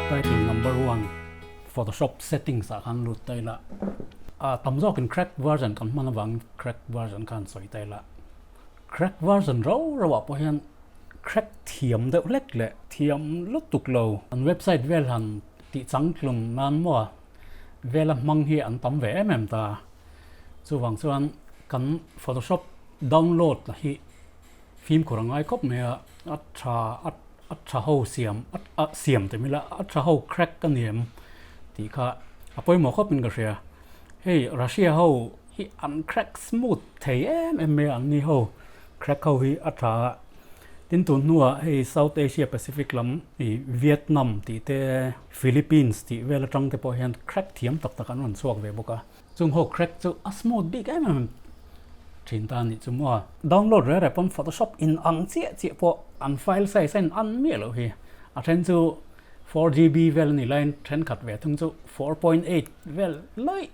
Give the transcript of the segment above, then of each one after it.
Title number one Photoshop settings ah khan lut ta ila a tam zawkin crack version kan hman avangin crack version khan sawi ta ila crack version rau rau ah pawh hian crack thiam deuh hlek leh thiam lutuk lo an website vel han tih changtlung nan maw vela hmang hi an tam ve em em ta. Chuvang chuan kan Photoshop download la hi fimkhur a ngai khawp mai a, a tha a a tha ho siam a siam tih mila a tha ho crack a ni em tih kha a pawimawh khawp in ka hria. Hei Russia ho hi an crack smooth thei em em mai a, an ni ho crack ho hi a tha a. Tin tun hnuah hei South Asia Pacific lam ih Vietnam tih te Philippines tih vel atang te pawh hian crack thiam tak tak an rawn chhuak ve bawk a. Chung ho crack chu a smooth bik em em thin ta anih chu maw. Download reh reh pawn Photoshop in ang chiah chiah pawh an file size a in an miah loh hi. A then chu 4GB vel a nih laiin thenkhat ve thung chu 4.8 vel laih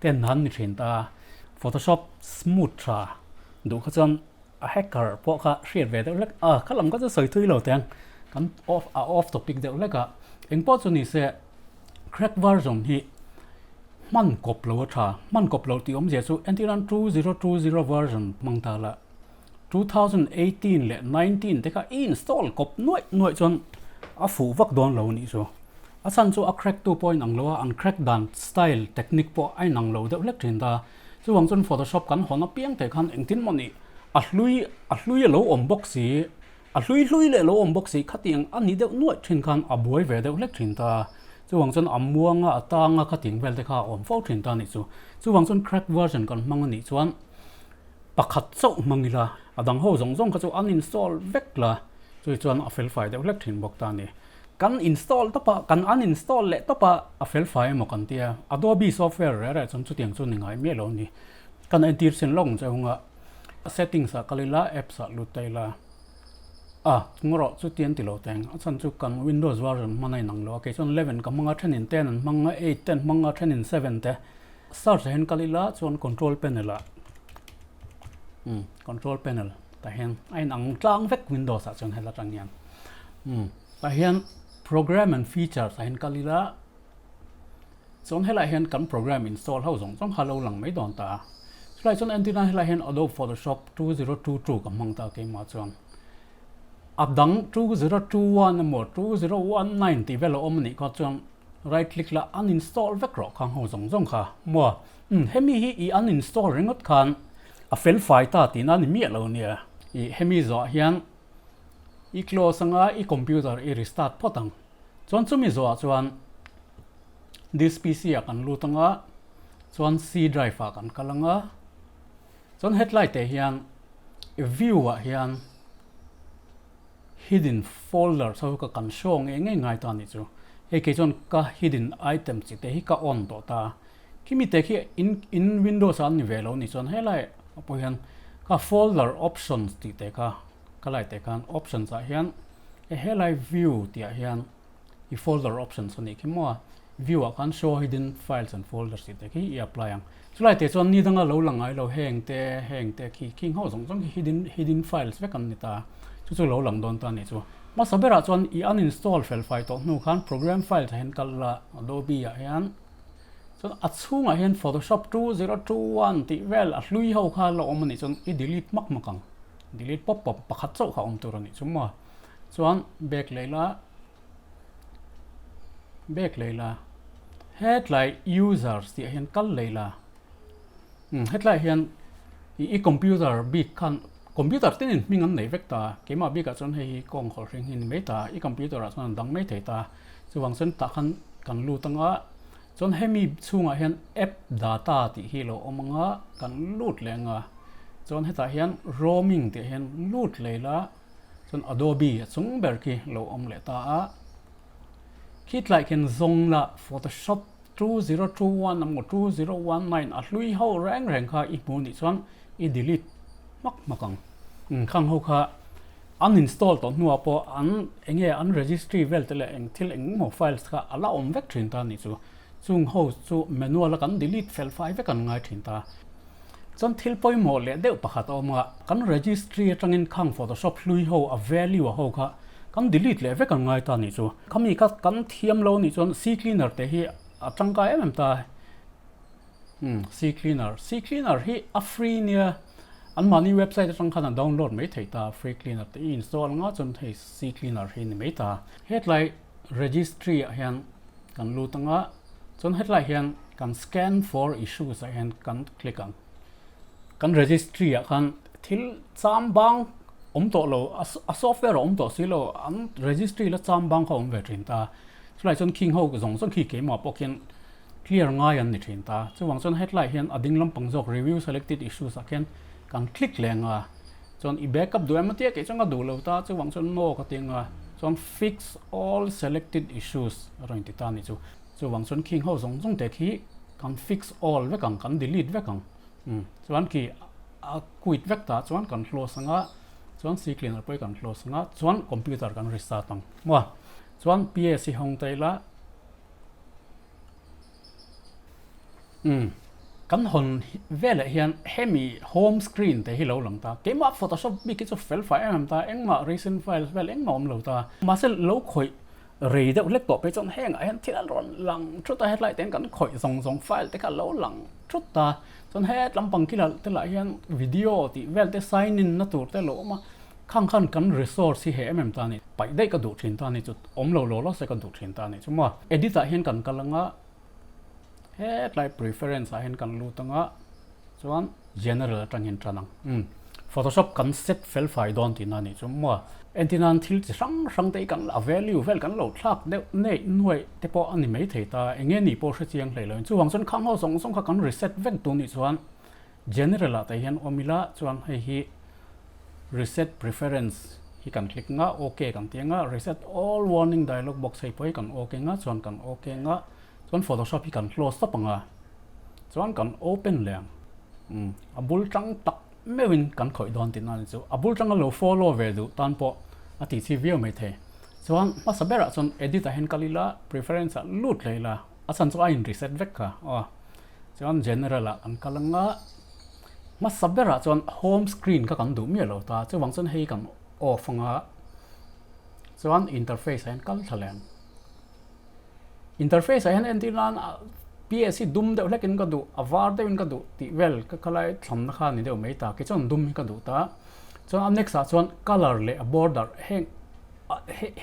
ten an ni thin ta. Photoshop smooth tha duh kha chuan a hacker pawh kha hriat ve deuh hlek a, kha lam kha chu sawi thui lo teng kan off a off topic deuh hlek a. Engpawh chu ni se crack version hi hman kawp lo a tha, hman kawp lo tih awmzia chu entirnan 2020 version hmang ta la 2018 leh 19 te kha i install kawp nuaih nuaih chuan a fuh vak dawn lo anih chu. A chhan chu a crack tu pawh a inang lo a, an crack dan style technique pawh a inang lo deuh hlek thin ta. Chuvang chuan Photoshop kan hawn apiang te khan engtin maw ni a hlui a hlui a lo awm bawk si, a hlui hlui leh a lo awm bawk si khatiang a ni deuh nuaih thin khan a buai ve deuh hlek thin ta. Chuvang chuan a muanga a tanga khatiang vel te kha a awm fo thin ta a nih chu. Chuvang chuan crack version kan hmang a nih chuan pakhat chauh hmang ila a dang ho zawng zawng kha chu an install vek la, chumi chuan a fel fai deuh hlek thin bawk ta a ni. Kan install tawp a, kan uninstall leh tawp a, a fel fai emaw kan tia. Adobe software reh reh chuan chutiang chu ni ngai miah lo a ni. Kan entir sin lawk ang che hunga settings ah kal ila, apps ah lut ta ila, a ngaw rawh chutiang ti lo teng. A chhan chu kan Windows version hman a inang lo a, kei chuan 11 ka hmang a, thenin 10 an hmang a, 8 te an hmang a, thenin 7 te. Search ah hian kal ila chuan control panel ah, umm control panel tah hian a inang tlang vek Windows ah chuan hela tang hian. Umm tah hian program and features ah hian kal ila chuan helaiah hian kan program install ho zawng zawng kha a lo lang mai dawn ta a. Chulaiah chuan entir nan helaiah hian Adobe Photoshop 2022 ka hmang ta keimah chuan a dang 2021 emaw 2019 tih vel a awm anih kha chuan right click la uninstall vek rawh khang ho zawng zawng kha maw umm hemi hi i uninstall ringawt khan a fel fai ta tihna a ni miah lo nia ih hemi zawhah hian I close anga i computer i restart phawt ang. Chuan chumi zawhah chuan this PC ah kan lut anga chuan C drive ah kan kal anga chuan hetlai teh hian view ah hian hidden folder saw ka kan show ngei ngei ngai ta anih chu. Hei kei chuan ka hidden items chi te hi ka on tawh ta. Khimi te khi in in Windows ah an ni ve lo anih chuan helai ah pawh hian ka folder options tih te kha ka lai te khan options ah hian e helai view tih ah hian i folder options anih khi maw a view ah khan show hidden files and folders tih te khi i apply ang chulai te chuan ni danga lo lang ngai lo heng te heng te khi khing ho zawng zawng khi hidden hidden files vek an ni ta chu chu lo lang dawn ta anih chu hmasa berah chuan i uninstall fel fai tawh hnu khan program files ah hian kal la Adobe ah hian Chuan a chhungah hian Photoshop 2021 tih vel a hlui ho kha la awm anih chuan i delete hmak hmak ang. Delete pawp pawp pakhat chauh kha awm tur anih chu maw. Chuan back leh ila back leh ila hetlai users tih ah hian kal leh ila umm hetlai hian i computer bik khan computer tinin hming an nei vek ta keimah bikah chuan hei hi kawng khawlh hring hi a ni mai ta i computer ah chuan an dang mai thei ta. Chuvang chuan tah khan kan lut anga chuan hemi chhungah hian app data tih hi lo awm anga kan lut leh anga chuan hetah hian roaming tih hian lut leh ila chuan Adobe a chung ber khi lo awm leh ta a khi tlai khian zawng la Photoshop 2021 emaw 2019 a hlui ho reng reng kha i hmu nih chuan i delete hmak hmak ang khang ho kha uninstall tawh hnuah pawh an eng nge an registry vel te leh eng thil eng emaw files kha a la awm vek thin ta a nih chu chung ho chu manual a kan delete fel fai vek an ngai thin ta chuan thil pawimawh leh deuh pakhat a awm a kan registry atangin khang photoshop hlui ho a value a ho kha. Kan delete leh vek an ngai ta nih chu. Khami kha kan thiam lo nih chuan CCleaner te hi a tangkai em em ta. Umm CCleaner, CCleaner hi a free nia anmahni website atang khan a download mai theih ta free cleaner te i install anga chuan hei CCleaner hi ni mai ta. Hetlai registry ah hian kan lut anga chuan hetlai hian kan scan for issues ah hian kan click ang. Kan registry ah khan thil cham bang awm tawh lo a software a awm tawh si lo an registry la cham bang kha a awm ve thin ta. Chulai chuan khing ho zawng zawng khi keimah pawh khian clear ngai an ni thin ta. Chuvang chuan hetlai hian a ding lampang zawk review selected issues ah khian kan click leh ang a. Chuan i backup duh em atia kei chuan ka duh lo ta chuvang chuan no ka ti ang a. Chuan fix all selected issues a rawn ti ta a nih chu. Chuvang chuan khing ho zawng zawng te khi kan fix all vek ang kan delete vek ang. Umm chuan khi a quit vek ta chuan kan close ang a chuan ccleaner pawh hi kan close ang a chuan computer kan restart ang maw. Chuan PS hi hawng ta ila. Umm kan hawn velah hian hemi home screen te hi lo lang ta. Keimah photoshop bik hi chu fel fai em em ta engmah recent files vel engmah awm lo ta. Mahse lo khawih rei deuh hlek tawh phei chuan hengah hian thil an rawn lang thut a hetlai te kan khawih zawng zawng file te kha a lo lang thut ta. Chuan het lampang kila te lah hian video tih vel te sign in na tur te a lo awm a. Khang khan kan resource hi he em em ta a ni. Paih daih ka duh thin ta a ni chu awm lo lo lo se ka duh thin ta a ni chu maw. Edit ah hian kan kal anga hetlai preference ah hian kan lut anga chuan general atang hian tan ang. Umm photoshop kan set fel fai dawn tihna a ni chu maw. Entirnan thil chi hrang hrang te hi kan a value vel kan lo thlak deuh neih nuaih te pawh a ni mai thei ta. Enge ni pawh hre chiang hlei lo in chuvang chuan khang ho zawng zawng kha kan reset vek tur nih chuan General ah te hian awm ila chuan hei hi reset preference hi kan click nga ok kan ti anga reset all warning dialog box hei pawh hi kan ok nga chuan kan ok nga chuan photoshop hi kan close tawp anga chuan kan open leh ang umm a bul tang tak meuhin kan khawih dawn tihna a ni chu a bul tanga lo follow ve duh tan pawh a tih chi viau mai thei chuan hmasa berah chuan edit ah hian kal ila preference ah lut leh ila a chhan chu a in reset vek kha aw. Chuan general ah kan kal anga hmasa berah chuan home screen kha kan duh miah lo ta chuvang chuan hei kan off anga chuan interface ah hian kal thla leh ang interface ah hian entir nan PS hi dum deuh hlek in ka duh a var deuh in ka duh tih vel ka khalai thlamna kha a ni deuh mai ta kei chuan dum hi ka duh ta chuan a next ah chuan colour leh a border heng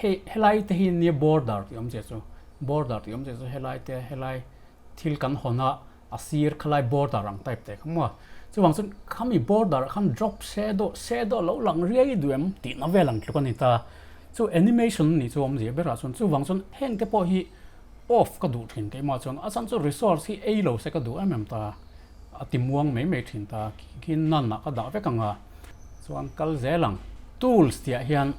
hei helai te hi nia border tih awmzia chu border tih awmzia chu helai te helai. Thil kan hawn a, a sir khalai border ang type te kha maw. Chuvang chuan khami border ah khan drop shadow, shadow lo lang riai duh em tihna vel ang tluk a ni ta. Chu animation a nih chu awmzia berah chuan chuvang chuan heng te pawh hi off ka duh thin keimah chuan a chhan chu resource hi ei lo se ka duh em em ta. A ti muang mai mai thin ta khi none ah ka dah vek ang a. Chuan kal zel ang. Tools tih ah hian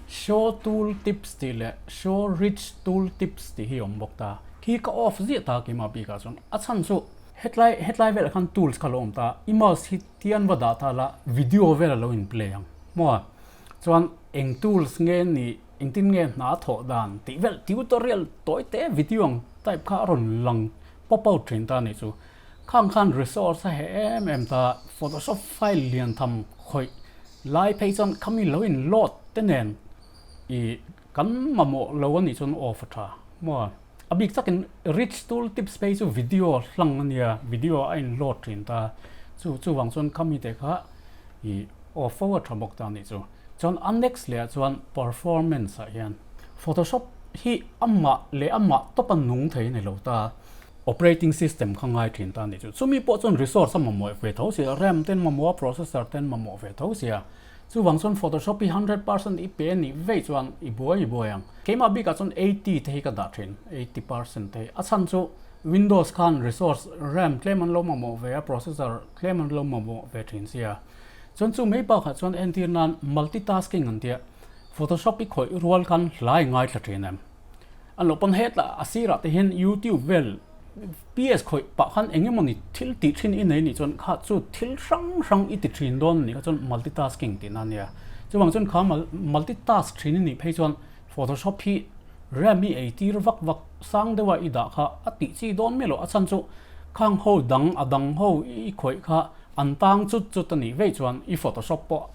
Show tool tips tih leh Show rich tool tips tih hi a awm bawk ta. Khi ka off ziah ta keimah bikah chuan a chhan chu hetlai hetlai velah khan tools kha a lo awm ta. I mouse hi tian va dah ta la video vel a lo in play ang maw? Chuan eng tools nge ni engtin nge hna thawh dan tih vel tutorial tawi te video ang type kha a rawn lang pop out thin ta nih chu. Khang khan resource a heh em em ta Photoshop file lian tham khawih Lai phei chuan khami lo in load te nen i kan mamawh lo a nih chuan off a tha maw? A bik takin rich tool tips phei chu video hlang a nia, video a in load thin ta chu chuvang chuan khami te kha i off fo a tha bawk ta a nih chu. Chuan a next leh ah chuan performance ah hian photoshop hi amah leh amah tawp a nung thei a ni lo ta. Operating system kha ngai thin ta nih chu. Chumi pawh chuan resource a mamawh ve tho sia, RAM ten mamawh a, processor ten mamawh ve tho sia. Chuvang chuan Photoshop hi 100% i pe nih vei chuan i buai i buai ang. Keimah bikah chuan 80 te hi ka dah thin, 80% te hi. A chhan chu Windows khan resource RAM tlem an lo mamawh ve a, processor tlem an lo mamawh ve thin sia. Chuan chu mai bakah chuan entir nan multitasking an tia, Photoshop i khawih rual khan hlai ngaithla thin em? An lo pawn hetah a sirah te hian YouTube vel PS khawih pah khan eng emawni thil tih thin i nei nih chuan kha chu thil hrang hrang i ti thin dawn nih kha chuan multitasking tihna a nia. Chuvang chuan kha multitask thin i nih phei chuan Photoshop hi RAM i ei tir vak vak sang deuha i dah kha a tih chi dawn miah loh a chhan chu khang ho dang a dang ho i khawih kha an tang chut chut a nih vei chuan i Photoshop pawh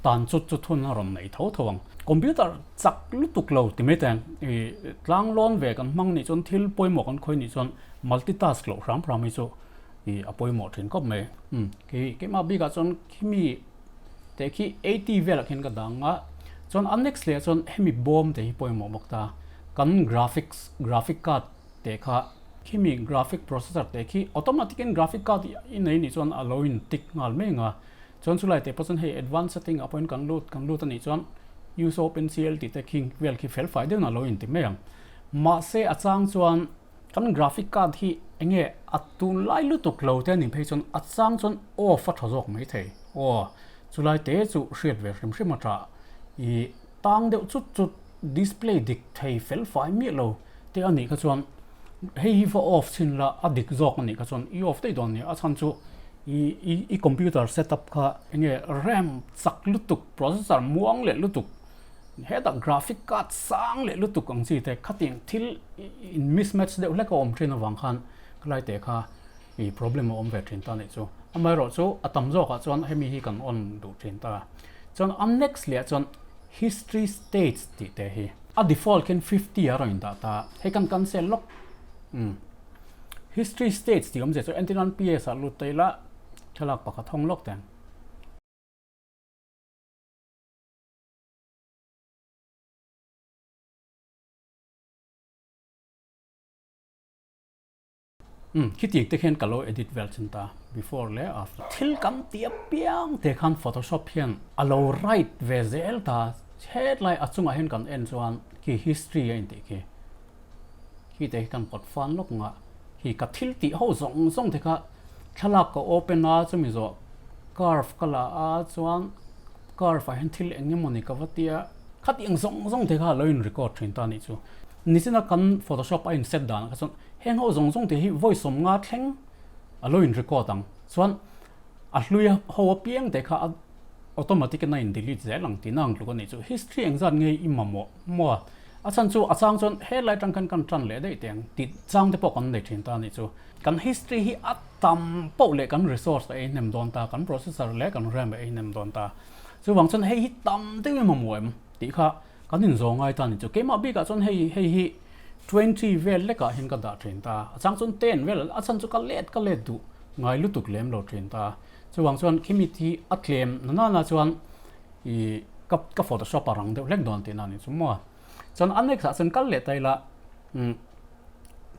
tan chut chut hun a rawn nei tho tho ang. Computer chak lutuk lo ti mai teng i tlang lawn ve kan hmang nih chuan thil pawimawh kan khawi nih chuan multitask loh hram hram hi chu i a pawimawh thin khawp mai. Umm kei keimah bikah chuan khimi te khi 80 velah khian ka dang a, chuan a next leh ah chuan hemi bawm te hi pawimawh bawk ta, kan graphics graphic card te kha khimi graphic processor te khi automatic in graphic card i nei nih chuan a lo in tick nghal mai ang a, chuan chulai te pawh chuan hei advance setting ah pawhin kan lut kan lut a nih chuan use opencl tih te khi vel khi fel fai deuhin a lo in ti mai ang. Mahse a chang chuan kan graphic card hi enge a tunlai lutuk lo te a nih phei chuan a chang chuan off a tha zawk mai thei aw chulai te chu hriat ve hrim hrim a tha i tang deuh chut chut display dik thei fel fai miah lo te a nih kha chuan hei hi va off chhin la a dik zawk a nih kha chuan i off daih dawn a ni a chhan chu i i computer setup kha enge ram chak lutuk processor muang leh lutuk Hetah graphic card sang leh lutuk ang chi te khatiang thil in mismatch deuh hlek a awm thin avang khan khalai te kha ih problem a awm ve thin ta anih chu. Amaherawhchu a tam zawkah chuan hemi hi kan on duh thin ta. Chuan a next leh ah chuan history states tih te hi a default khian 50 a rawn indah ta. Hei kan cancel lawk. Umm history states tih awmzia chu entirnan PS ah lut ta ila thlalak pakhat hawng lawk teh ang. Umm khitiang te khian ka lo edit vel chin ta before leh after. Thil kan tih apiang te khan photoshop hian a lo write ve zel ta hetlai a chungah hian kan en chuan khi history a intih khi khi te hi kan pawt fan lawk nga khi ka thil tih ho zawng zawng te kha thlalak ka open a chumi zawh curve ka la a chuan Curve ah hian thil eng emawni ka va tia, khatiang zawng zawng te kha lo in record thin ta anih chu. Nichina kan photoshop a in set danah kha chuan heng ho zawng zawng te hi vawi 50 thleng a lo in record ang. Chuan a hlui ho apiang te kha a automatic in a in delete zel ang tihna ang tluk anih chu. History engzat nge i mamawh maw? A chhan chu a chang chuan helai atang khan kan tan leh daih teh ang tih chang te pawh kan nei thin ta anih chu. Kan history hi a tam poh leh kan resource a ei hnem dawn ta, kan processor leh kan ram a ei hnem dawn ta. Chuvang chuan hei hi tam deuh em a maw em tih kha kan inzawh ngai ta a ni chu. Keimah bikah chuan hei hei hi 20 vel lekah hian ka dah thin ta. A chang chuan 10 vel a chhan chu ka let ka let duh ngai lutuk lem lo thin ta. Chuvang chuan khimi hi a tlem na nana chuan ih ka ka photoshop a rang deuh hlek dawn tihna a ni chu maw. Chuan a next ah chuan kal leh ta ila umm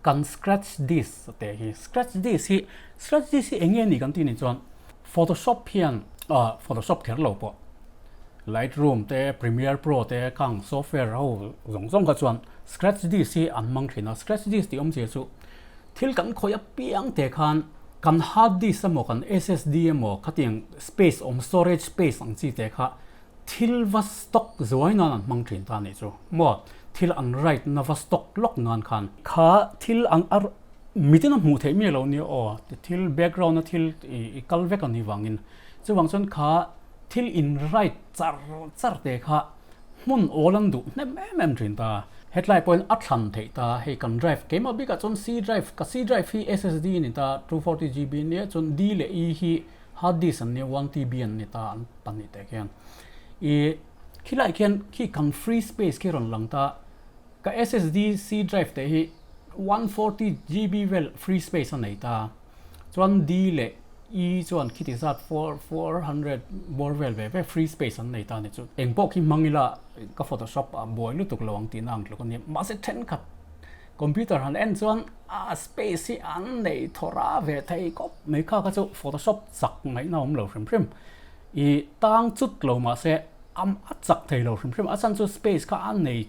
kan scratch disk te hi scratch disk hi scratch disk hi eng nge ni kan tih ni chuan photoshop hian ah photoshop kher lo pawh lightroom te premiere pro te khang software ho zawng zawng kha chuan scratch disk hi an hmang thin a scratch disk tih awmzia chu thil kan khawih apiang te khan kan hard disk emaw kan ssd emaw khatiang space awm storage space ang chi te kha Thil va stock zuai nan an hmang thin ta anih chu maw? Thil an write na va stock lawk nan khan. Kha thil an a mitin a hmuh theih miah lo nia aw, thil background a thil i kal vek anih vangin. Chuvang chuan kha thil in write char char te kha hmun awl an duh hnem em em thin ta. Hetlai pawhin a thlan theih ta, hei kan drive keimah bikah chuan C drive, ka C drive hi SSD a ni ta, 240GB ania chuan D leh E hi Hard disk an nia 1TB an ni ta an 2 te khian i khilai khian khi kan free space khi rawn lang ta ka SSD C drive te hi 140GB vel free space a nei ta chuan D leh E chuan khiti zat 400 bawr vel ve ve free space an nei ta ni chu engpawh khi hmang ila ka photoshop ah buai lutuk lo ang tihna ang tluk a nia mahse thenkhat Computer han en chuan a space hi an nei thawra ve thei khawp mai kha kha chu photoshop chak ngaihna awm lo hrim hrim. I tang chut lo mahse am a chak thei lo hrim hrim a chhan chu space kha a nei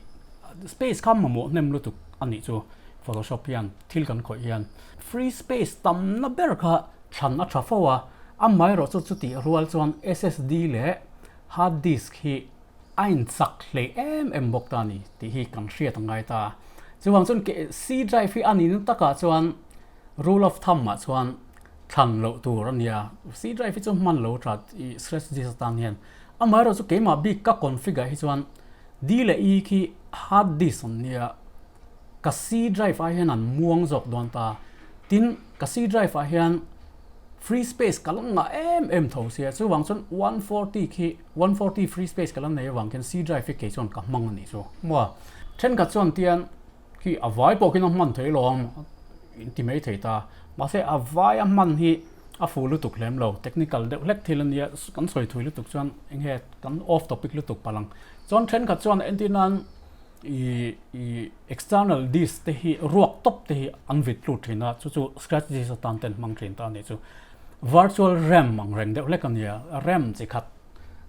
space kha mamawh hnem lutuk a nih chu photoshop hian thil kan khawih hian. Free space tamna ber kha thlan a tha fo a, amaherawh chu chutih rual chuan SSD leh hard disk hi A inchak hlei em em bawk ta a ni tih hi kan hriat a ngai ta. Chuvang chuan C drive hi a nihna takah chuan rule of thumb ah chuan thlan loh tur a nia. C drive hi chu hman lo tha i scratch disk atan hian. Amaherawhchu chu keimah bik ka config ah hi chuan D leh E khi hard disk an nia. Ka C drive ah hian an muang zawk dawn ta. Tin, ka C drive ah hian. Free space ka la ngah em em tho sia, chuvang chuan 140 khi 140 free space ka la nei avang khian C drive hi kei chuan ka hmang a nih chu. Maw? Thenkhat chuan tian khi a vai pawh khian a hman thei lo ang in ti mai thei ta. Mahse a vai a hman hi a fuh lutuk hlem lo, technical deuh hlek thil a nia, kan sawi thui lutuk chuan eng nge kan off topic lutuk palh ang. Chuan thenkhat chuan entir nan ih ih external disk te hi ruak tawp te hi an vit tlut thin a, chu chu scratch disk atan te an hmang thin ta a nih chu. Virtual RAM ang reng deuh hlek a nia, RAM chi khat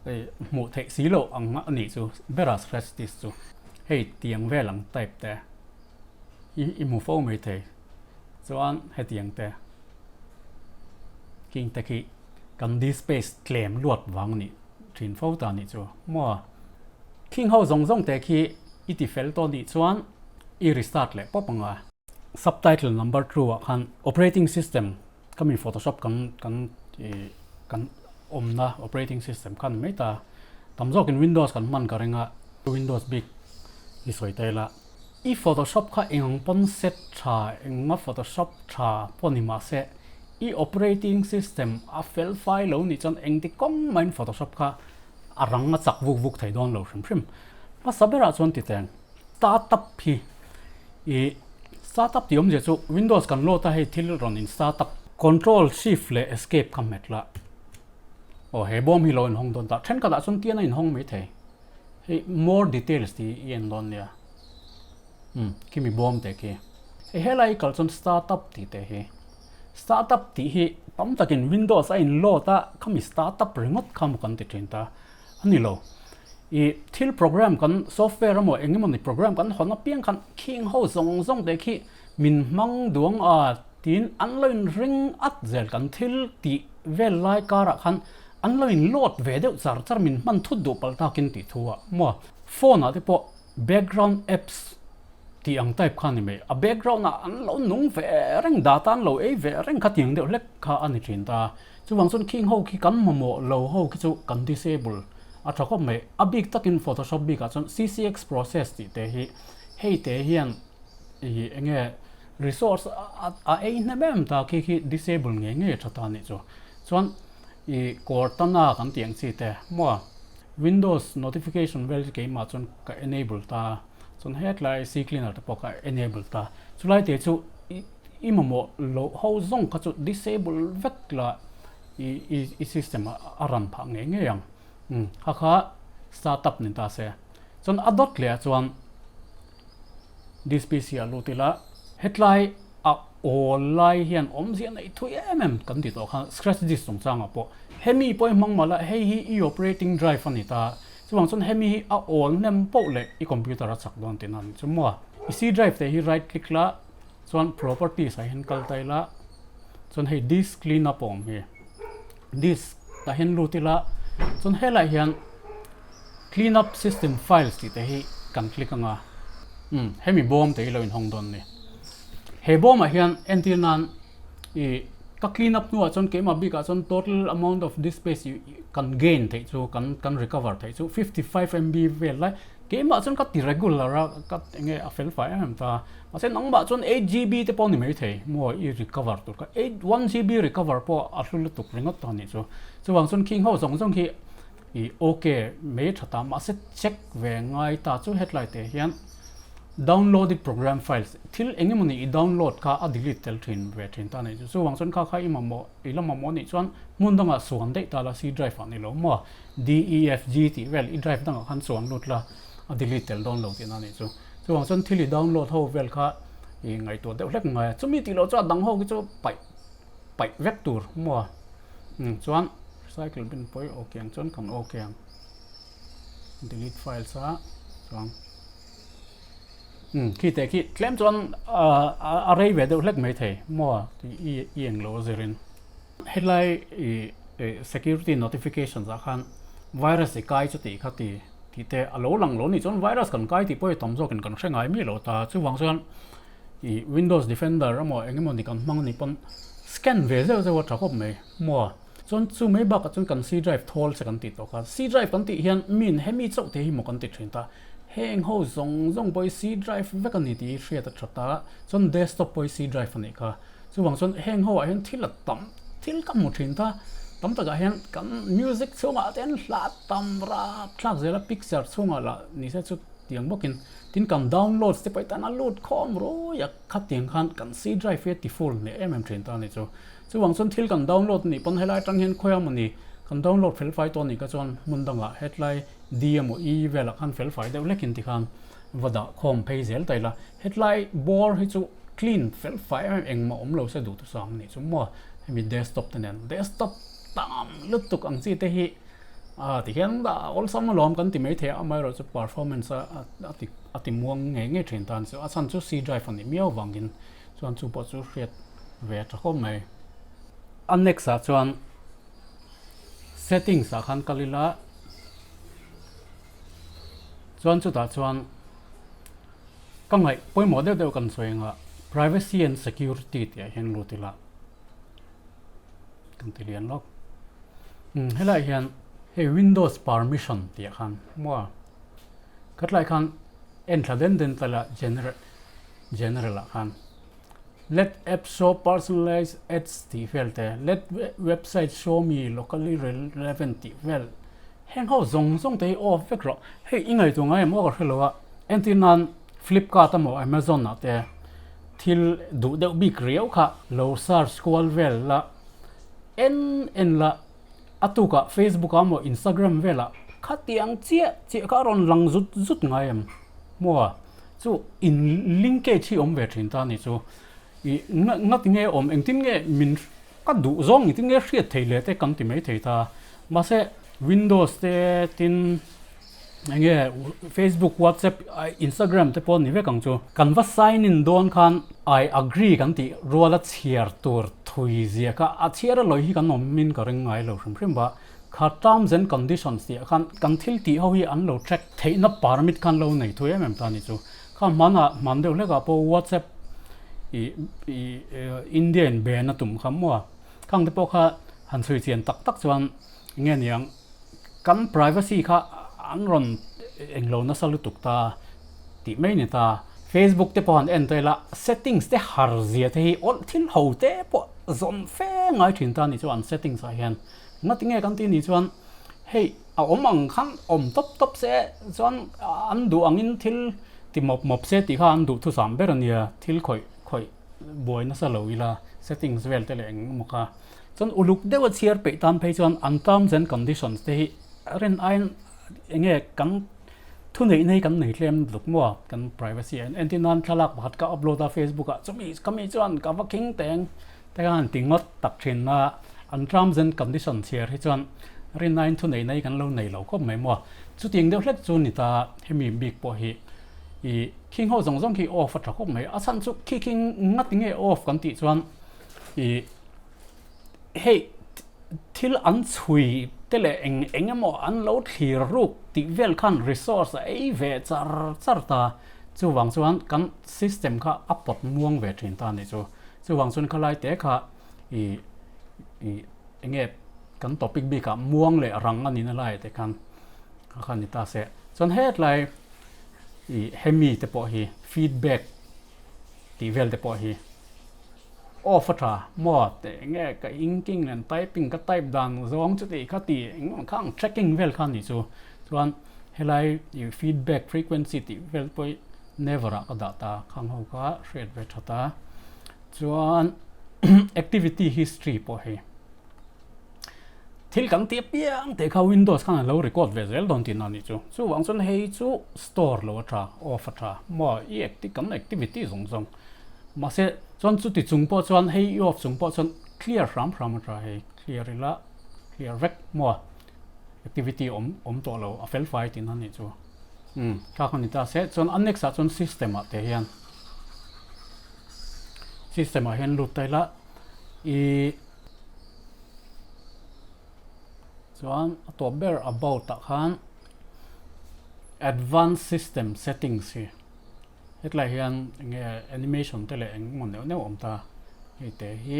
ih hmuh theih si loh ang a nih chu bera scratch disk chu. Hei tiang vel ang type te i i hmu fo mai thei chuan hetiang te king te khi kan disk space tlem luat vang a nih thin fo ta a nih chu maw. Khing ho zawng zawng te khi i ti fel tawh nih chuan i restart leh pawp ang a. Subtitle number two ah khan operating system ka mi photoshop kan kan kan awmna operating system kha ni mai ta. Tam zawkin Windows kan hman ka ring a, Windows bik i sawi ta ila. I photoshop kha eng ang pawn set tha enga photoshop tha pawh ni mahse i operating system a fel fai lo nih chuan engti kawng maiin photoshop kha a rang a chak vuk vuk thei dawn lo hrim hrim. Hmasa berah chuan ti teng startup hi ih startup tih awmzia chu Windows kan load a hei thil rawn in startup. Control shift leh escape kha hmet la aw he bawm hi lo inhawng dawn ta thenkhatah chuan tian a inhawng mai thei hei more details tih i en dawn nia umm khimi bawm te khi hei helai i kal chuan startup tih te hi. Startup tih hi tam takin Windows a in load a, khami startup ringawt kha maw kan ti thin ta a ni lo. I thil program kan software emaw eng emawni program kan hawn apiang khan khing ho zawng zawng te khi min hmang duang a tiin an lo in ring at zel kan thil tih vel lai karah khan an lo in load ve deuh char char min hman thut duh palh takin tih thu ah maw phone ah te pawh background apps Tih ang type kha a ni mai. A background ah an lo nung ve reng, data an lo ei ve reng kha tiang deuh hlek kha a ni thin ta. Chuvang chuan khing ho khi kan mamawh lo ho khi chu kan disable a tha khawp mai. A bik takin Photoshop bikah chuan CCX process tih te hi hei te hian ih eng nge resource a ei hnem em ta khi khi disable ngei ngei a tha ta a nih chu. Chuan ih Cortana kan tih ang chi te maw Windows notification vel chu keimah chuan ka enable ta. Chuan hetlai ccleaner te pawh kha enable ta. Chulai te chu i mamawh loh ho zawng kha chu disable vek la i i system ah a run phah ngei ngei ang. Umm kha kha startup ni ta se. Chuan a dawt leh ah chuan this PC ah lut ila hetlai a awl lai hian awmzia neih thui em em kan ti tawh khan scratch disk chungchangah pawh hemi pawh i hmang mah la hei hi i operating drive a ni ta. Chuvang chuan hemi hi a awl hnem poh leh i computer a chak dawn tihna a ni chu maw. I C drive te hi right click la chuan properties ah hian kal ta ila chuan hei disk clean up a awm hi disk tah hian lut ila chuan helaiah hian clean up system files tih te hi kan click anga umm hemi bawm te hi lo inhawng dawn a ni. He bawmah hian entir nan I ka clean up hnuah chuan keimah bikah chuan total amount of disk space kan gain theih chu kan kan recover theih chu 55 MB vel lai keimah chuan ka ti regular a ka enge a fel fai em em ta mahse nangmah chuan 8 GB te pawh ni mai thei maw i recover tur kha 8 1 GB recover pawh a hlu lutuk ringawt ta nih chu chuvang chuan khing ho zawng zawng hi i ok mai tha ta mahse check ve ngai ta chu hetlai te hian Downloaded program files, Thil eng emaw nih i download kha a delete tel thin ve thin ta nei chu. Chuvang chuan kha kha i mamawh, i la mamawh nih chuan hmun dangah suan daih ta la, C drive ah ni lo maw? D, E, F, G tih vel i drive dangah khan suan lut la, a delete tel dawn lo tihna nih chu. Chuvang chuan thil i download ho vel kha i ngaihtuah deuh hlek ngai a. Chumi tih loh chu a dang ho khi chu paih paih vek tur maw? Chuan recycle bin pawh i ok ang chuan kan ok ang. Delete files a chuan. Umm khi teh khi tlem chuan a rei ve deuh hlek mai thei maw i i eng lo a zirin. Helai i security notifications ah khan virus i kai chu tih kha ti tih te a lo lang lo nih chuan virus kan kai tih pawh hi tam zawkin kan hre ngai miah lo ta chuvang chuan i windows defender emaw eng emaw ni kan hmang anih pawn scan ve zeuh zeuh a tha khawp mai maw. Chuan chu mai bakah chuan kan C drive thawl che kan tih tawh kha C drive kan tih hian min hemi chauh te hi maw kan ti thin ta. Heng ho zawng zawng pawh hi C drive vek a ni tih hi hriat a tha ta. Chuan desktop pawh hi C drive a nih kha. Chuvang chuan heng ho ah hian thil a tam. thil ka hmu thin ta. Tam takah hian kan music chhungah te hian hla tam rap thlak zel a, picture chhungah lah ni se chu tiang bawkin tin kan downloads te pawh hi tan a lut khawm ruai a, khatiang khan kan C drive hi a ti full hneh em em thin ta a ni chu. Chuvang chuan thil kan download nih pawn helai atang hian khawi amawni kan download fel fai tawh a nih kha chuan hmun dangah hetlai D emaw E velah khan fel fai deuh hlekin tikhan va dah khawm phei zel ta ila. Hetlai bawr hi chu clean fel fai em em engmah awm lo se duh tu sang anih chu maw hemi desktop te nen desktop tam lutuk ang chi te hi ah tihian dah awlsam alawm kan ti mai thei a amaherawhchu performance a a ti a ti muang ngei ngei thin tan chu a chhan chu C drive a nih miau vangin chuan chu pawh chu hriat ve a tha khawp mai. A next ah chuan settings ah khan kal ila chuan chutah chuan. Ka ngaih pawimawh deuh deuh kan sawi anga privacy and security tih ah hian lut ila kan ti lian lawk. Umm helaiah hian hei windows permission tih ah khan maw khatlai khan en thla den den tala general general ah khan let app show personalized ads tih vel te let website show me locally relevant tih vel Heng ho zawng zawng te hi off vek rawh. Hei i ngaihtuah ngai em aw ka hre lo a, entir nan Flipkart emaw Amazon ah te thil duh deuh bik riau kha lo search kual vel la, en en la, a tukah Facebook ah emaw Instagram velah khatiang chiah chiah kha a rawn lang zut zut ngai em maw? Chu in linkage hi awm ve thin ta ni chu i ngati nge awm engtin nge min Ka duh zawng engtin nge hriat thei leh te kan ti mai thei ta. Mahse Windows te tin eng nge Facebook, WhatsApp, Instagram te pawh ni vek ang chu. Kan va sign in dawn khan I agree kan tih ruala chhiar tur thui zia kha a chhiar a lawi hi kan awm in ka ring ngai lo hrim hrim va. Kha terms and conditions tih ah khan kan thil tih ho hi an lo track theihna permit khan lo nei thui em em ta ni chu. Kha hmanah hman deuh hlekah pawh WhatsApp ih ih India in ban a tum kha maw a, khang te pawh kha han chhui chian tak tak chuan enge niang kan privacy kha an rawn englo nasa lutuk ta tih mai ni ta. Facebook te pawh han en ta ila settings te har zia te hi awlh thil ho te pawh zawn fe ngai thin ta ni chu an settings ah hian ngatinge kan tih nih chuan hei A awm ang khan awm tawp tawp se chuan an duh angin thil ti mawp mawp se tih kha an duh thusam ber a nia, thil khawih khawih buai nasa lo ila settings vel te leh eng emaw kha. Chuan uluk deuha chhiar peih tan phei chuan an terms and conditions te hi rin aiin eng nge kan thuneih na hi kan nei tlem lutuk maw kan privacy a entir nan thlalak pakhat ka upload a Facebook ah chumi ka mi chuan ka va khing teng Te khan ti ngawt tak thin a, an terms and condition chhiar hi chuan rinnain thu nei nei kan lo nei lo khawp mai maw. Chutiang deuh hlek chu ni ta hemi bik pawh hi i khing ho zawng zawng khi off a tha khawp mai. A chhan chu khi khi ngati nge off kan tih chuan i hei thil an chhui te leh eng eng emaw an lo thlir ruk tih vel khan resource a ei ve char char ta. Chuvang chuan kan system kha a pawt muang ve thin ta a nih chu. Chuvang chuan khalai te kha i i enge kan topic bikah muang leh rang a nihna lai te khan kha kha ni ta se. Chuan hetlai i hemi te pawh hi feedback tih vel te pawh hi off a tha maw te enge ka inking and typing ka type dan zawng chuti kha ti engemaw kha ang tracking vel kha ni chu. Chuan helai i feedback frequency tih vel pawh hi never ah ka dah ta khang ho kha hriat ve tha ta chuan activity history pawh hei thil kan tih apiang teh kha windows khan alo record ve zel dawn tihna anih chu chuvang chuan hei chu store lo a tha off a tha maw i acti kan activity zawng zawng mahse chuan chuti chung pawh chuan hei i off chung pawh chuan clear hram hram a tha hei clear ila clear vek maw activity awm awm tawh lo a fel fai tihna anih chu. Umm thlak a ni ta se chuan a next ah chuan system ah te hian system ah hian lut ta ila ih chuan a tawp ber about ah khan advance system settings hi hetlai hian eng nge animation te leh eng emaw neuh neuh a awm ta hei te hi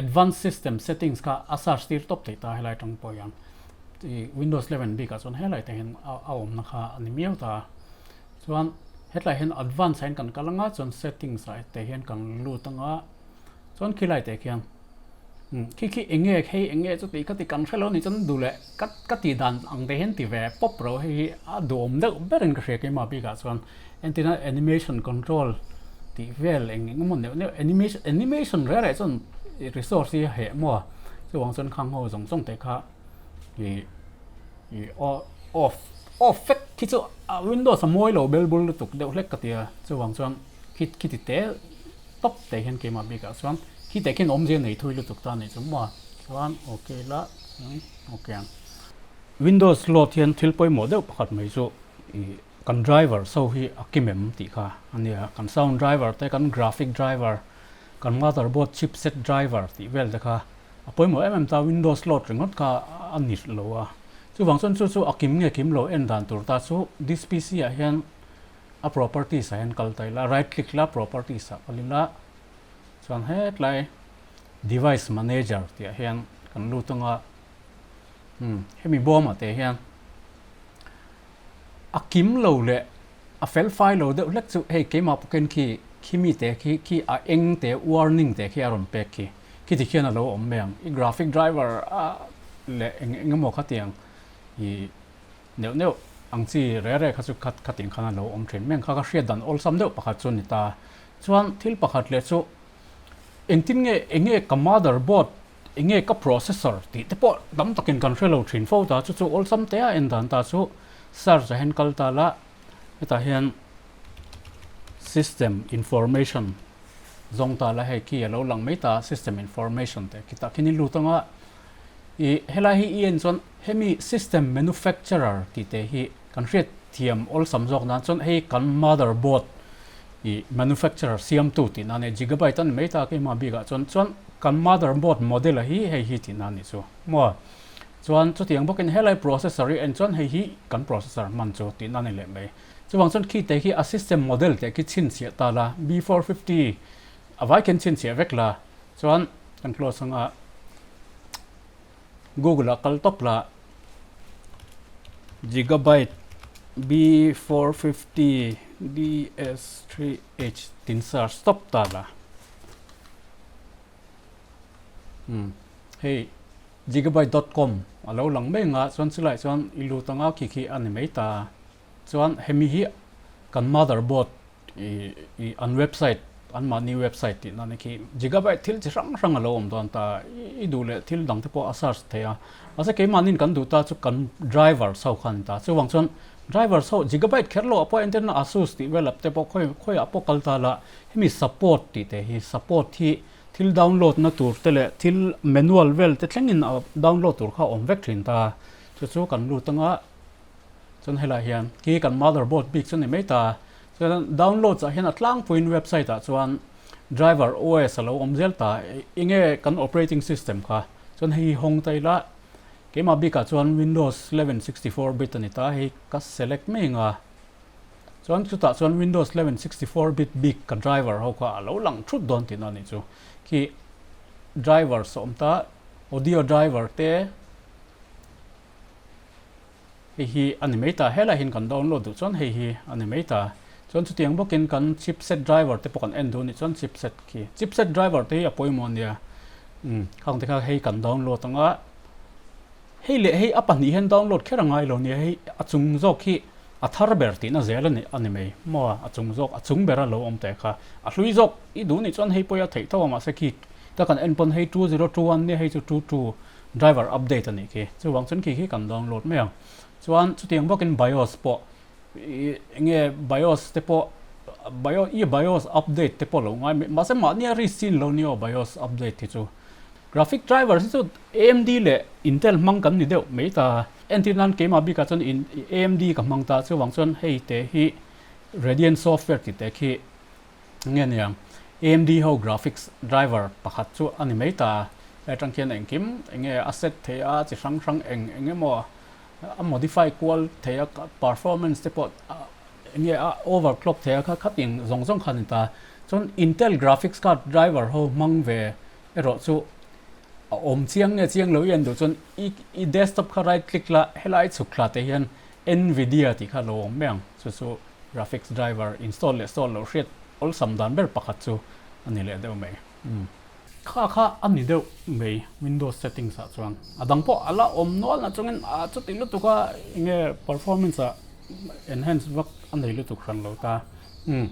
advance system settings kha a search tir tawp theih ta helai atang pawh hian. Ih Windows 11 bikah chuan helai te hian a awmna kha a ni miau ta a, chuan hetlai hian advance ah hian kan kal anga chuan settings ah te hian kan lut anga. Chuan khilai teh khian umm khi khi eng nge hei eng nge chuti khati kan hre lo a nih chuan duh leh ka ka tih dan ang te hian ti ve pawp ro hei hi a duhawm deuh berin ka hria keimah bikah chuan entirna animation control tih vel eng eng emaw neuh neuh animation animation reh reh chuan resource hi a heh maw a chuvang chuan khang ho zawng zawng te kha ih ih off off vek khi chu a windows a mawi lo bel bul lutuk deuh hlek ka ti a chuvang chuan khi khiti te tawp te hian keimah bikah chuan khi te khian awmzia nei thui lutuk ta anih chu maw chuan ok la chuan ok ang. Windows load hian thil pawimawh deuh pakhat mai chu ih kan driver so hi a kim em tih kha a nia kan sound driver te kan graphic driver kan motherboard chipset driver tih vel te kha a pawimawh em em ta windows load ringawt kha a ni lo a chuvang chuan chu chu a kim nge kim lo en dan tur ta chu this P C ah hian a properties ah hian kal ta ila right click la properties ah kal ila chuan hetlai device manager tih ah hian kan lut anga umm hemi bawm ah te hian a kim lo leh a fel fai lo deuh hlek chu hei keimah pawhin khi khi mi te khi khi a eng te warning te khi a rawn pek khi khi ti khian a lo awm mai ang i graphic driver a leh eng eng emaw khatiang ih Neuh neuh ang chi re re kha chu khat khatin khan a lo awm thin. Meng kha ka hriat dan awlsam deuh pakhat chu a ni ta. Chuan thil pakhat leh chu engtin nge eng nge ka motherboard eng nge ka processor tih te pawh tam takin kan hre lo thin fo ta. Chu chu awlsam te a en dan ta chu search ah hian kal ta la hetah hian system information zawng ta la hei khi a lo lang mai ta system information te khitah khian i lut anga Ih helai hi i en chuan hemi system manufacturer tih te hi kan hriat thiam awlsam zawk nan chuan hei kan motherboard ih manufacturer siamtu tih nan e gigabyte a ni mai ta keimah bikah chuan chuan kan motherboard model a hi hei hi tih nan nih chu maw chuan chutiang bawkin helai processor i en chuan hei hi kan processor hman chu tih nan a ni leh mai chuvang chuan khi te khi a system model te khi chhinchhiah ta la B450 a vai khian chhinchhiah vek la Chuan kan close anga Google ah kal tawp la Gigabyte B450 DS3H tin search tawp ta la. Um hei gigabyte.com a lo lang mai anga chuan chulaiah chuan i lut anga khi khi a ni mai ta. Chuan hemi hi kan motherboard ih ih an website an mahni website tih nan khi gigabyte thil chi hrang hrang a lo awm dawn ta i duh leh thil dang te pawh a search thei a mahse keimahniin kan duh ta chu kan driver chho kha a ni ta chuvang chuan driver chho gigabyte kher loh ah pawh entirna asus tih vel ap te pawh khawi khawiah pawh kal ta la hemi support tih te hi support hi thil download na tur te leh thil manual vel te thlengin a download tur kha a awm vek thin ta chu chu kan lut anga. Chuan helaiah hian khi kan motherboard bik chu a ni mai ta. Chuan downloads ah hian a tlangpuiin website ah chuan driver OS a lo awm zel ta. Enge kan operating system kha. Chuan hei hi hawng ta ila keimah bikah chuan Windows 11 64 bit a ni ta. Hei ka select mai ang a. Chuan chutah chuan Windows 11 64 bit bik ka driver ho kha a lo lang thut dawn tihna a nih chu. Khi drivers a awm ta audio driver te. Hei hi a ni mai ta, helai hian kan download duh chuan hei hi a ni mai ta. Chuan chutiang bawkin kan chipset driver te pawh kan en duh a nih chuan chipset khi, chipset driver te hi a pawimawh a nia. Umm khang te kha hei kan download ang a, hei leh hei a pahnih hian download kher a ngai lo nia, hei a chung zawk hi a thar ber tihna zel a ni a ni mai maw a chung zawk a chung bera lo awm teh kha a hlui zawk i duh nih chuan hei pawh hi a theih tho a mahse khi ta kan en pawn hei 2021 nia hei chu 22 Driver update a nih khi. Chuvang chuan khi khi kan download mai ang. Chuan chutiang bawkin BIOS pawh ih enge BIOS te pawh BIOS i BIOS update te pawh lo ngai mai mahse mahni a risk chin lo nia aw BIOS update hi chu. Graphic driver hi chu AMD leh Intel hmang kan ni deuh mai ta. Entir nan keimah bikah chuan in AMD ka hmang ta chuvang chuan hei te hi Radeon software tih te khi Nge niang, AMD ho graphics driver pakhat chu a ni mai ta. He atang khian engkim enge a set thei a, chi hrang hrang eng eng emaw a modify kual thei a, performance te pawh enge a overclock thei a kha khatin zawng zawng kha a ni ta. Chuan Intel graphics card driver ho hmang ve erawh chu a awm chiang nge chiang lo i en duh chuan i i desktop kha right click la helai chhuk thla te hian Nvidia tih kha a lo awm mai ang chu chu Graphics driver install leh install loh hriat awlsam dan ber pakhat chu a ni leh deuh mai. Umm. Kha kha a ni deuh mai Windows settings ah chuan a dang pawh a la awm nual na chungin a chuti lutuk a enge performance ah enhance vak a nei lutuk hran lo ta. Umm.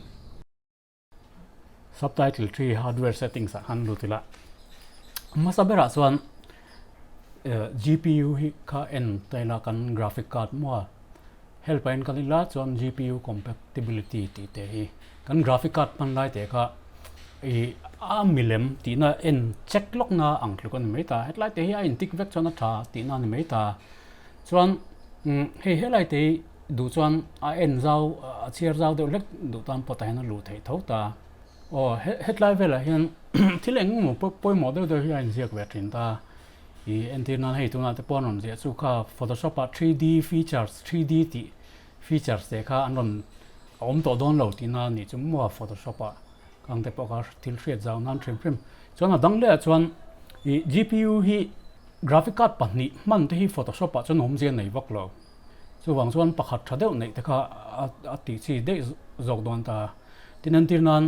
Subtitle 3 hardware settings ah khan lut ila hmasa berah chuan GPU hi kha en ta ila kan graphic card maw a help ah in kal ila chuan GPU compatibility tih te hi kan graphic card hman lai te kha ih a milem tihna en check lawk na ang tluk a ni mai ta hetlai te hi a in tik vek chuan a tha tihna a ni mai ta chuan hei helai te hi Duh chuan a en zau, a chhiar zau deuh hlek duh tan pawh tah hian a luh theih tho ta. Aw, hetlai velah hian thil eng emaw pawimawh deuh deuh hi a inziak ve thin ta. Ih, entir nan hei tunah te pawh an rawn ziah chu kha Photoshop ah 3D features, 3D tih features te kha an rawn a awm tawh dawn lo tihna a nih chu maw Photoshop ah kang te pawh kha thil hriat zau nan hrim hrim. Chuan a dang lehah chuan ih GPU hi graphic card pahnih hman te hi Photoshop ah chuan awmzia nei vak lo. Chuvang chuan pakhat tha deuh neih te kha a tih chi daih zawk dawn ta. Tin entir nan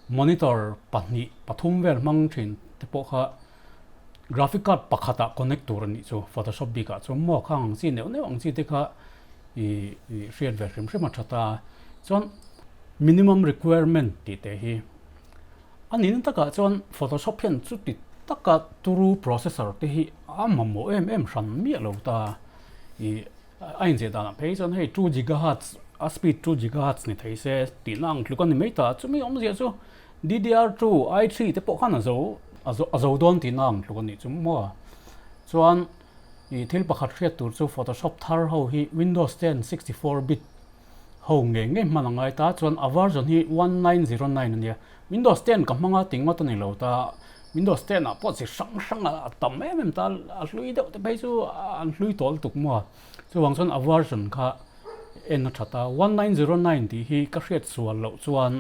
monitor pahnih pathum vel hmang thin te pawh kha graphic card pakhatah connect tur a nih chu photoshop bikah chuan maw khang ang chi neuh neuh ang chi te kha ih hriat ve hrim hrim a tha ta. Chuan minimum requirement tih te hi a nihna takah chuan photoshop hian chuti taka turu processor te hi a mamawh em em hran miah lo ta. Ih a inziah danah phei chuan hei 2 gigahertz a speed 2 gigahertz ni thei se tihna ang tluk a ni mai ta. Chumi awmzia chu DDR2 i3 te pawh khan a zo a zo dawn tihna ang tluk a nih chu maw. Chuan ih thil pakhat hriat tur chu Photoshop thar ho hi Windows 10 64 bit ho ngei ngei hman a ngai ta. Chuan a version hi 1909 a nia. Windows 10 ka hmang a ti ngawt a ni lo ta. Windows 10 ah pawh chi hrang hrang a tam em em ta a hlui deuh te phei chu an hlui tawl tuk maw a. Chuvang chuan a version kha en a tha ta. 1909 tih hi ka hriat sual loh chuan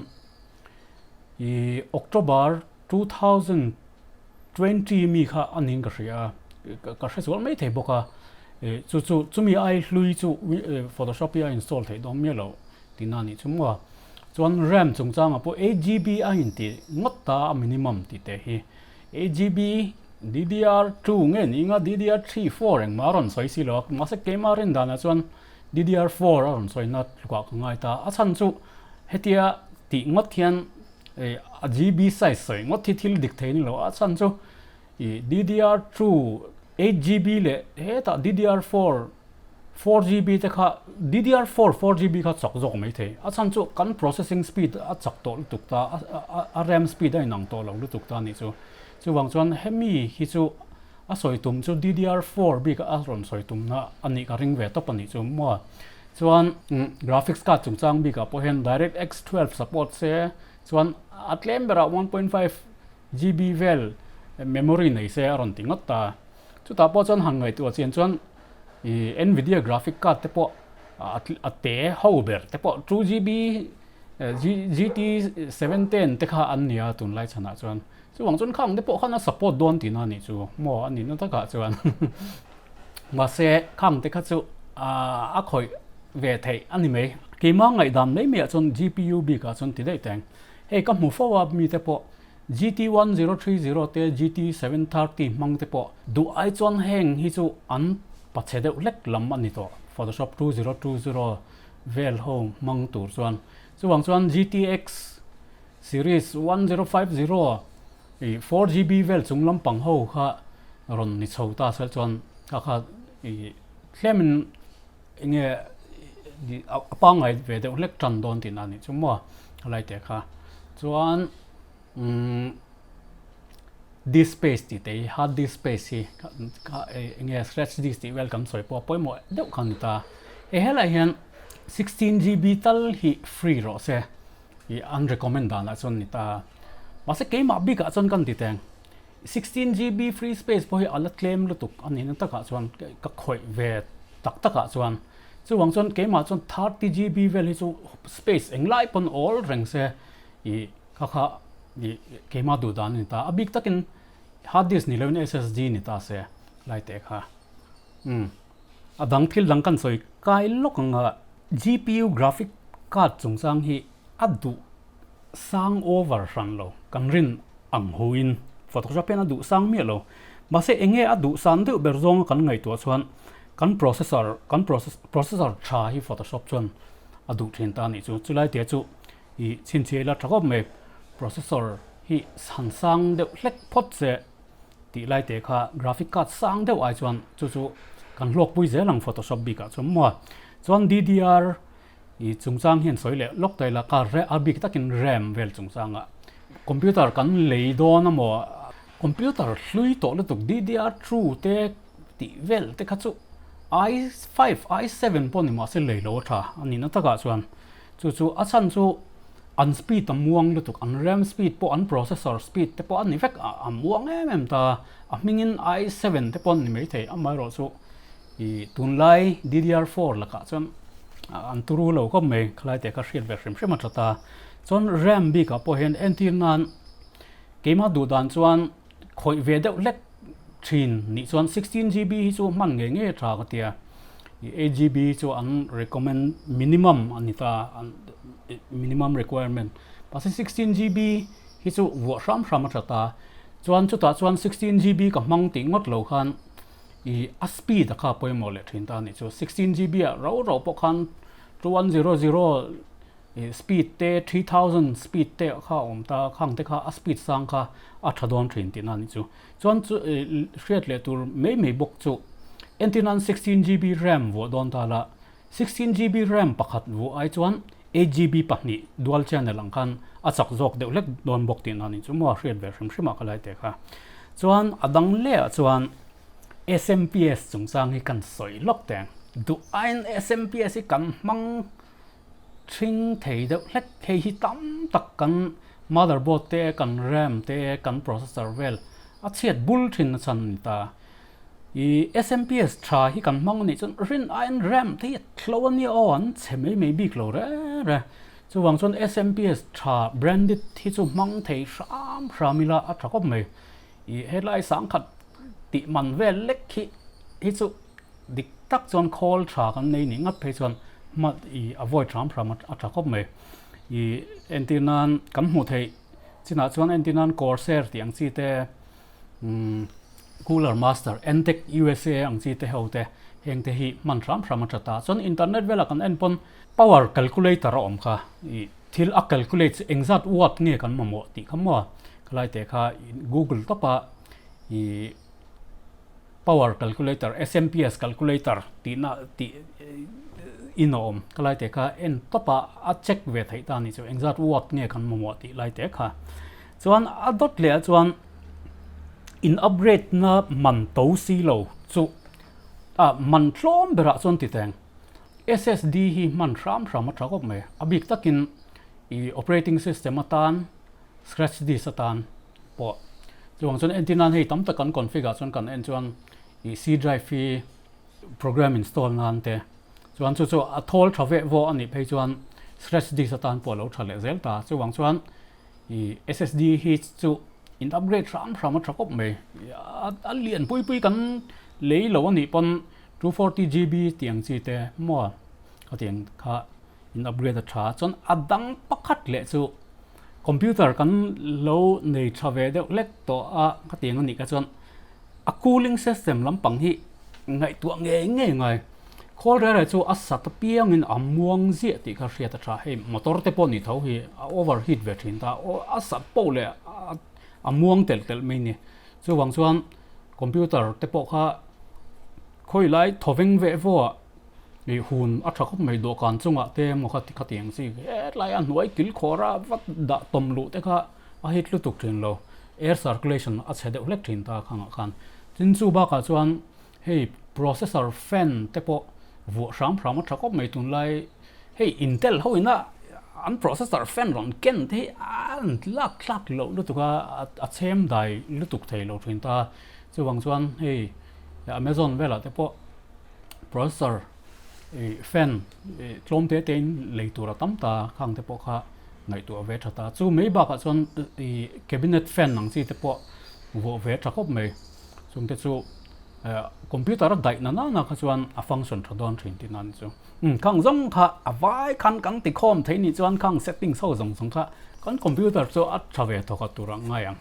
ih October 2020 mi kha a niin ka hria a, ka hre sual mai thei bawk a. Ih chu chu chumi ai hlui chu Photoshop hi a install theih dawn miah loh tihna a nih chu maw a. Chuan RAM chungchangah pawh 8GB a intih ngawt ta a minimum tih teh hi. 8GB DDR2 nge ni anga DDR3, 4 engmah a rawn sawi si lo a, mahse keimah rin danah chuan DDR4 a rawn sawi na tlukah ka ngai ta. A chhan chu hetia tih ngawt hian a GB size sawi ngawt hi thil dik thei ni lo. A chhan chu DDR2 8GB leh hetah DDR4 4GB te kha DDR4 4GB kha chak zawk mai thei. A chhan chu kan processing speed a chak tawh lutuk ta, a RAM speed a inang tawh lo lutuk ta a nih chu. Chuvang chuan hemi hi chu a sawi tum chu DDR4 bik a rawn sawi tumna a nih ka ring ve tawp a nih chu maw. Chuan graphics card chungchang bikah pawh hian DirectX 12 support se chuan a tlem berah 1.5 GB vel memory nei se a rawn ti ngawt ta. Chutah pawh chuan han ngaihtuah chian chuan ih Nvidia graphic card te pawh a te ho ber te pawh 2GB GT 710 te kha an nia tunlai chhanah chuan. Chuvang chuan khang te pawh khan a support dawn tihna a nih chu maw a nihna takah chuan. Mahse khang te kha chu a khawih ve theih a ni mai. Keimah ngaihdan mai maiah chuan GPU bikah chuan ti daih teng. Hei ka hmu fo a mite pawh GT 1030 te GT 730 hmang te pawh duh ai chuan heng hi chu an pachhe deuh hlek lam a ni tawh Photoshop 2020 vel ho hmang tur chuan. Chuvang chuan GTX series 1050 ih 4GB vel chung lampang ho kha rawn ni chho ta sel chuan kha kha ih tlemin enge a pangngai ve deuh hlek tan dawn tihna a nih chu maw a lai te kha chuan umm disk space tih te hi hard disk space hi kha enge scratch disk tih vel kan sawi pawh a pawimawh deuh kha a ni ta hei helaiah hian 16 GB tal hi free rawh se ih an recommend danah chuan a ni ta mahse keimah bikah chuan kan ti teng. 16 GB free space pawh hi a la tlem lutuk a nihna takah chuan ka khawih ve tak takah chuan chuvang chuan keimah chuan 30 GB vel hi chu space englai pawn awl reng se ih kha kha ih keimah duh dan a ni ta a bik takin hard disk ni loin SSD ni ta se lai teh kha umm a dang thil dang kan sawi kai lawk ang a GPU graphic card chungchang hi a duh sang over hran lo kan rin ang huin. Photoshop hian a duh sang miah lo. Mahse eng nge a duh san deuh ber zawnga kan ngaihtuah chuan kan processor kan processor tha hi Photoshop chuan a duh thin ta a nih chu. Chulai te chu i chhinchhiah ila tha khawp mai. Processor hi han sang deuh hlek phawt che tih lai te kha graphic card sang deuh ai chuan chu chu kan hlawkpui zel ang Photoshop bikah chuan maw. Chuan DDR i chungchang hian sawi leh lawk ta ila ka a bik takin RAM vel chungchangah computer kan lei dawn amaw computer hlui tawh lutuk DDR two te tih vel te kha chu i five i seven pawh ni mahse lei lo a tha a nihna takah chuan chu chu a chhan chu an speed a muang lutuk an RAM speed pawh an processor speed te pawh a ni vek a muang em em ta a hmingin i seven te pawh a ni maithei amaherawh chu I tunlai DDR 4 lakah chuan an turu lo khawp mai, khalai te kha hriat ve hrim hrim a tha ta. Chuan RAM bikah pawh hian entir nan keimah duh dan chuan khawih ve deuh hlek thin nih chuan 16 GB hi chu hman ngei ngei a tha ka tia. I 8 GB hi chu an recommend minimum a ni ta, minimum requirement. Mahse 16 GB hi chu vuah hram hram a tha ta. Chuan chutah chuan 16 GB ka hmang tih ngawt lo khan I a speed a kha pawimawh leh thin ta a nih chu. 16 GB ah rau rau pawh khan 2100 i speed te 3000 speed te kha a awm ta khang te kha a speed sang kha a tha dawn thin tihna a nih chu. Chuan chu i hriat leh tur mai mai bawk chu entir nan 16 GB ram vuah dawn ta la 16 GB ram pakhat vuah ai chuan 8 GB pahnih dual channel ang khan a chak zawk deuh hlek dawn bawk tihna a nih chu maw hriat ve hrim hrim ah ka lai teh kha. Chuan a dang leh ah chuan SMPS chungchang hi kan sawi lawk teh ang. Duh aiin SMPS hi kan hmang thing thei deuh hlek hei hi tam tak kan motherboard te kan ram te kan processor vel a chhiat bul thin a chhan a ni ta. I SMPS tha hi kan hmang anih chuan rin aiin ram te hi a thlo a nia aw an chhe mai mai bik lo reng reng. Chuvang chuan SMPS tha branded hi chu hmang thei hram hram ila a tha khawp mai. I helai sangkhat tih man vel lek hi hi chu dik tak chuan khawl tha kan nei nih ngat phei chuan hma i avoid hram hram a tha khawp mai. I entir nan kan hmuh theih chinah chuan entir nan Corsair tih ang chi te umm Cooler Master, Antec USA ang chi te ho te heng te hi hman hram hram a tha ta. Chuan internet velah kan en pawn power calculator a awm kha i thil a calculate chu engzat watt nge kan mamawh tih kha maw khalai te kha google tawpa i power calculator SMPS calculator tihna tih in a awm khalai te kha en tawpa a check ve theih ta a ni chu engzat watt nge kan mamawh tih lai te kha. Chuan a dawt leh ah chuan in upgrade na man to si lo chu ah man tlawm berah chuan ti teng SSD hi hman hram hram a tha khawp mai a bik takin i operating system atan scratch disk atan pawh chuvang chuan entir nan hei tam tak kan config ah chuan kan en chuan i C drive hi program install nan te chuan chu chu a thawl tha veh vawh a nih phei chuan scratch disk atan pawh a lo tha leh zel ta chuvang chuan I SSD hi chu in upgrade hram hram a tha khawp mai. A lian pui pui kan lei lo a nih pawn 240 GB tih ang chi te maw khatiang kha in upgrade a tha. Chuan a dang pakhat leh chu computer kan lo nei tha ve deuh hlek tawh a khatiang a nih kha chuan a cooling system lampang hi ngaihtuah ngei ngei ngai. Khawl reh reh chu a sat apiangin a muang ziah tih kha hriat a tha. Hei motor te pawh ni tho hi a over heat ve thin ta. A sat poh leh a muang telh telh mai ni. Chuvang chuan computer te pawh kha khawi lai thaw veng veh vawh ah ih hun a tha khawp mai dawhkan chungah te emaw kha khatiang chi hetlai a hnuai kil khawr a vat dah tawm luh te kha a hit lutuk thin lo. Air circulation a chhe deuh hlek thin ta khangah khan. Tin chu bakah chuan Hei processor fan te pawh vuah hram hram a tha khawp mai tunlai hei Intel ho ina an processor fan rawn ken te hi an lak thlak loh lutuk a a chhem dai lutuk thei lo thin ta chuvang chuan hei Amazon velah te pawh processor ih fan ih tlawm te te in lei tur a tam ta khang te pawh kha ngaihtuah ve tha ta chu mai bakah chuan ih cabinet fan ang chi te pawh vuah ve tha khawp mai. Chungte chu computer a daih na nana kha chuan a function tha dawn thin tih nan chu. Khang zawng kha a vai khan kan ti khawm thei nih chuan khang settings ho zawng zawng kha kan computer chu a tha ve thawk a tur ang ngai ang.